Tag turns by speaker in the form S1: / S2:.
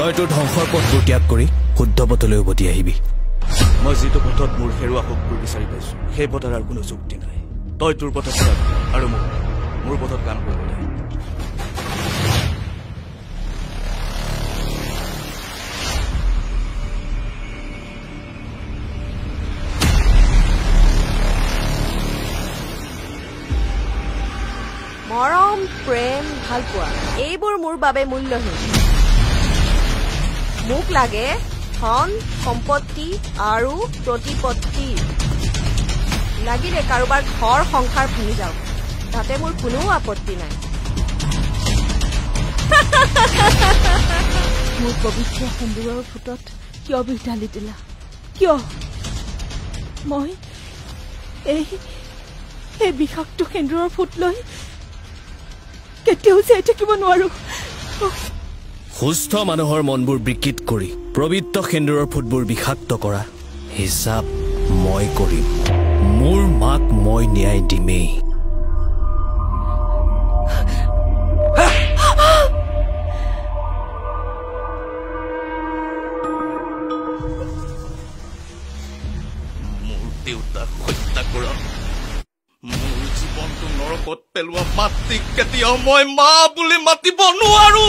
S1: তই তোৰ ধ্বংসৰ পথবোৰ ত্যাগ কৰি শুদ্ধ পথলৈ উভতি আহিবি।
S2: মই যিটো পথত মোৰ হেৰুৱা সুখবোৰ বিচাৰি পাইছো, সেই পথৰ আৰু কোনো যুক্তি নাই। তই তোৰ পথত থাক আৰু মোক মোৰ পথত কাম কৰিব দে।
S3: মৰম, প্ৰেম, ভালপোৱা এইবোৰ মোৰ বাবে মূল্যহীন। মোক লাগে ধন, সম্পত্তি আৰু প্ৰতিপত্তি। লাগিলে কাৰোবাৰ ঘৰ সংসাৰ ভাঙি যাওক, তাতে মোৰ কোনো আপত্তি নাই।
S4: মোৰ পবিত্ৰ সেন্দুৰৰ ফুটত কিয় বিষ ঢালি দিলা? কিয় মই এই বিষাক্ত সেন্দুৰৰ ফুট লৈ কেতিয়াও জীয়াই থাকিব নোৱাৰো।
S1: সুস্থ মানুহৰ মনবোৰ বিকৃত কৰি পবিত্ৰ সেন্দুৰৰ ফুটবোৰ বিষাক্ত কৰা হিচাপ মই কৰিম। মোৰ মাক মই ন্যায় দিমেই।
S2: মোৰ দেউতাক হত্যা কৰা, মোৰ জীৱনটো নৰকত পেলোৱা মাতৃক কেতিয়াও মই মা বুলি মাতিব নোৱাৰো।